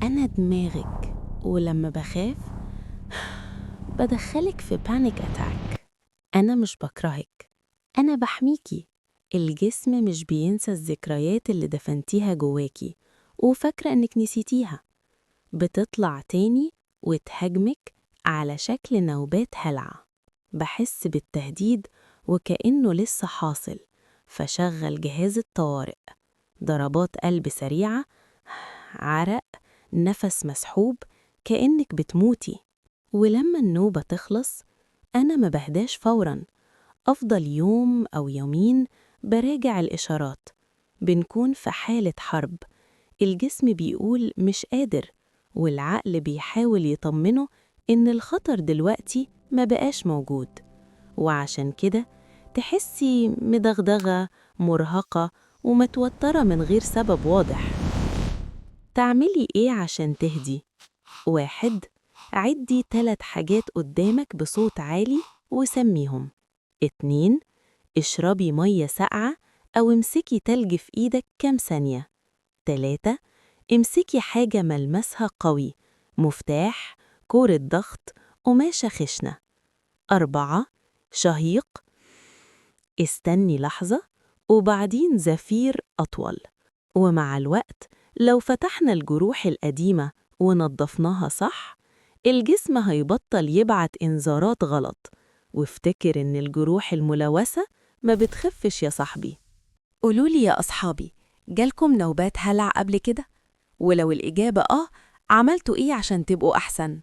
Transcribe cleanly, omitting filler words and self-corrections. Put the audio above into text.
أنا دماغك، ولما بخاف بدخلك في panic attack. أنا مش بكرهك، أنا بحميكي. الجسم مش بينسى الذكريات اللي دفنتيها جواكي وفاكرة إنك نسيتيها، بتطلع تاني وتهاجمك على شكل نوبات هلع. بحس بالتهديد وكأنه لسه حاصل، فشغل جهاز الطوارئ: ضربات قلب سريعة، عرق، نفس مسحوب، كأنك بتموتي. ولما النوبة تخلص، أنا ما بهداش فوراً، أفضل يوم أو يومين براجع الإشارات. بنكون في حالة حرب، الجسم بيقول مش قادر، والعقل بيحاول يطمنه إن الخطر دلوقتي ما بقاش موجود. وعشان كده تحسي مدغدغة، مرهقة ومتوترة من غير سبب واضح. تعملي إيه عشان تهدي؟ 1، عدي 3 حاجات قدامك بصوت عالي وسميهم. 2، اشربي مية ساقعة أو امسكي تلج في إيدك كام ثانية. 3، امسكي حاجة ملمسها قوي، مفتاح، كورة ضغط، قماشة خشنة. 4، شهيق، استني لحظة، وبعدين زفير أطول. ومع الوقت، لو فتحنا الجروح القديمة ونظفناها صح، الجسم هيبطل يبعت إنذارات غلط. وافتكر إن الجروح الملوثة ما بتخفش يا صاحبي. قولولي يا أصحابي، جالكم نوبات هلع قبل كده؟ ولو الإجابة آه، عملتوا إيه عشان تبقوا أحسن؟